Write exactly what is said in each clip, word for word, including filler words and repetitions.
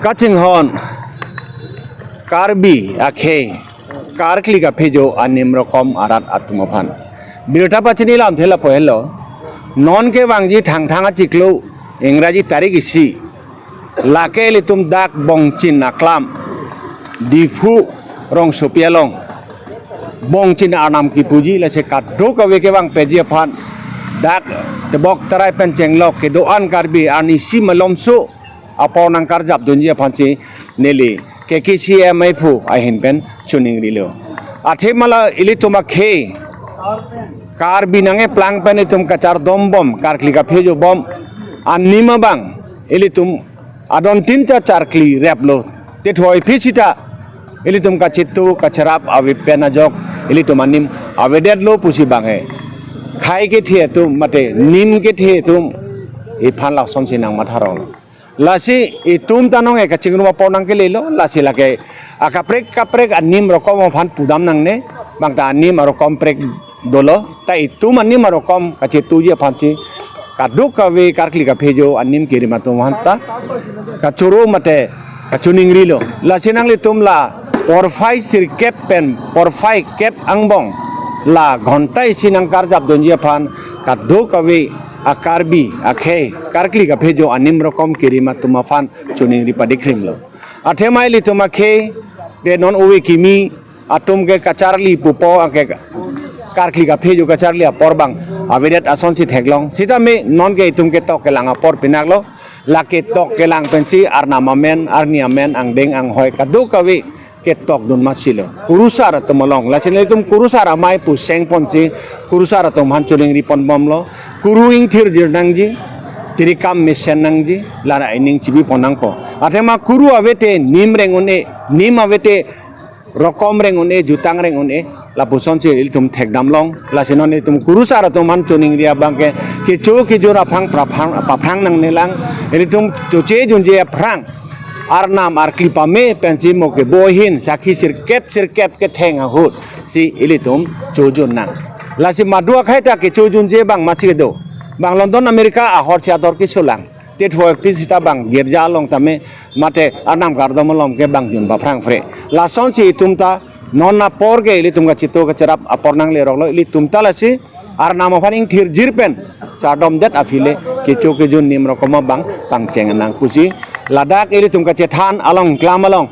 Kachinghon Karbi akhei karkli kaphejo anim rokom arat atum aphan birta pachini lamthe lapu helo. Non kevangji Thangthang achiklo, Ingraji tarik isi, lake ilitum dak Bongchin aklam, Diphu rongsopi along Bongchin arnam kipuji, lasi kadokave kevangpetji aphan dak tebok tarai pen chenglok kedo-an Karbi arnisi malomso apor nangkarjapdunji aphansi neli K K C M I phu ahin pen choningrilo. Athema la ilitum akhei Karbi nangkeplang pen itum kachardombom, karkli kaphejobom anim abang ilitum adon tin ta charkli replo. Tethoi phi sita ilitum kachetu kacherap ave pen ajok ilitum anim avedetlo pusi bang he. Khai kethe atum mate nim kethe atum iphan lasonsi nangmatharong. Lasi itum ta nonke kachingrum apor nangkelelo, lasi lake akaprek kaprek anim rokom aphan pudam nangne, bang ta anim arokom prek dolo, ta itum anim arokom kachetuji aphansi kadokave karkli kaphejo anim kerim atum aphan ta kachoro mate kachoningrilo. Lasi nanglitum la porphai sirkep pen porphai kep angbong la ghonta isi nangkarjapdunji aphan kadokave a-Karbi akhei karkli kaphejo anim rokom kerim atum aphan choningri padikrimlo. Athema ilitum akhei de non ove kimi atum ke kacharli pupo, anke karkli kaphejo kacharli apor bang avedet asonsi theklong. Sitame nonke itum ketok kelang apor pinaklo. Lake tok kelang pensi arnam amen, arni amen, angdeng anghoi kadokave ketokdun masilo. Kurusar atum along. Lasi nelitum kurusar amei pu sengponsi kurusar atum aphan choningri ponbomlo. Kuru ingthirjir nangji, tirikam mesen nangji, la-an ining chibipon nangpo. Athema kuru avete nim reng un-e, nim avete rokom reng un-e, jutang reng un-e, lapusonsi ilitum thekdamlong. Lasi non ilitum kurusar atum aphan choningri abangke kecho kejun aphrang praphrang, paphrang nangnelang. Ilitum choche junje aphrang arnam arkli pame pensi mo kebo ahin sakhi sirkep sirkep ketheng ahutsi ilitum chojun nang. Lasi madu akhei ta kecho junje bang masi kedo. Bang London America ahorsi ador kesolang. Tethoi phi sita bang girja along tame mate arnam kardom along ke bang jun paphrang phre. Lasonsi itum ta non apor ke ilitum kachetu kacherap apor nangleroklo, ilitum ta lasi arnam aphan ingthirjir pen chardomdet aphi le kecho kejun nim rokom abang pangcheng nang pusi ladak ilitum kachethan along klam along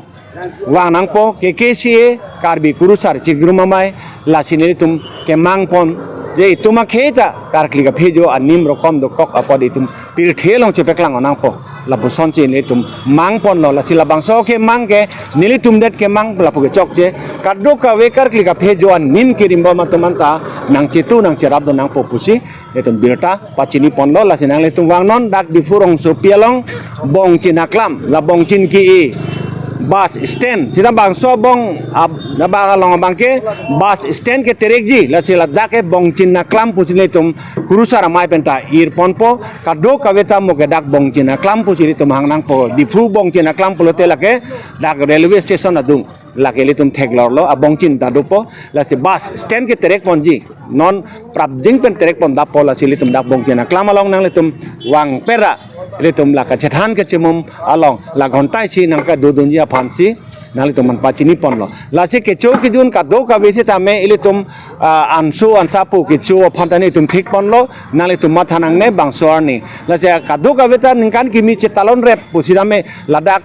vang nangpo. K K C A Karbi Kurusar Chingrum Amei, lasi nelitum kemangpon je itum akhei ta karkli kaphejo anim rokom dokok apot itum pirthe along chepeklang nangpo. Lapusonsi nelitum mangponlo, lasi labangso kemang ke nelitum det kemang lapu kechokche, kadokave karkli kaphejo anim kerimbom atum anta nangchetu nangcherapdun nangpo pusi nelitum birta pachini ponlo. Lasi nanglitum vangnon dak Diphu rongsopi along Bongchin aklam, la Bongchin ke-e bus stand, sita bangso bong ab-, abang along abangke bus stand keterekji, lasi ladak ke Bongchin aklam pusi nelitum kurusar amei pen ta irponpo. Kadokave ta mo ke dak Bongchin aklam pusi ilitum hang nangpo. Diphu Bongchin aklam pulote lake dak railway station adung lake ilitum theklorlo, a Bongchin ta dopo. Lasi bus stand keterekponji, non prapjin pen terekpondappo, lasi ilitum dak Bongchin aklam along nanglitum vangpera ilitum la kachethan kachemum along la ghonta isi nangkadodunji aphansi nanglitum aphan pachini ponlo. Lasi kecho kejun kadokave sitame ilitum, ah, anso ansa pu kecho aphan ta nelitum thik ponlo, nanglitum matha nangne bangso arni. Lasi kadokave ta ningkan kimi chetalon rep pusitame ladak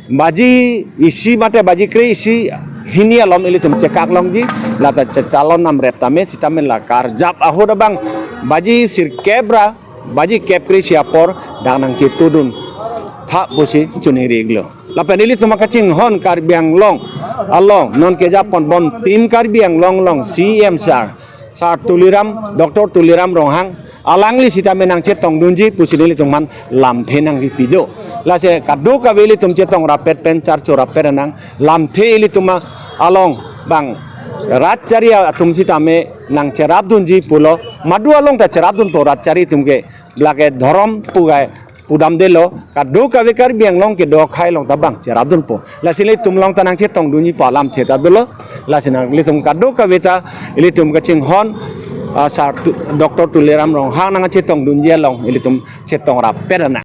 baji isi mate baji kre-isi hini alom ilitum chekaklongji, lata chetalon nam rep tame sitame la karjap ahut abang baji sirkep ra baji kep kre-isi apor dak nangchetudun tha pusi choningri-iklo. Lapen ilitum akachinghon Karbi Anglong along non kejapponbom Team Karbi Anglong along C M sir, Sir Tuliram, Doctor Tuliram Ronghang, alangli sitame nangchetongdunji pusi nelitum aphan lamthe nangkipi do. Lasi kadokave ilitum chetong rappet pen charcho rappet nang, lamthe ilitum along bang rat chari atum sitame nangcherapdunji pulo, madu along ta cherapdunpo rat chari atum ke, lake dhorom pugai pudamdelo, kadokave Karbi Anglong kedo akhei along ta bang cherapdunpo. Lasi ilitum along ta nangchetongdunji pu alamthe ta dolo. Lasi nanglitum kadokave ta ilitum kachinghon, ah, Sir Tu-, Doctor Tuliram Ronghang nangchetongdunji along ilitum chetong rappet nang.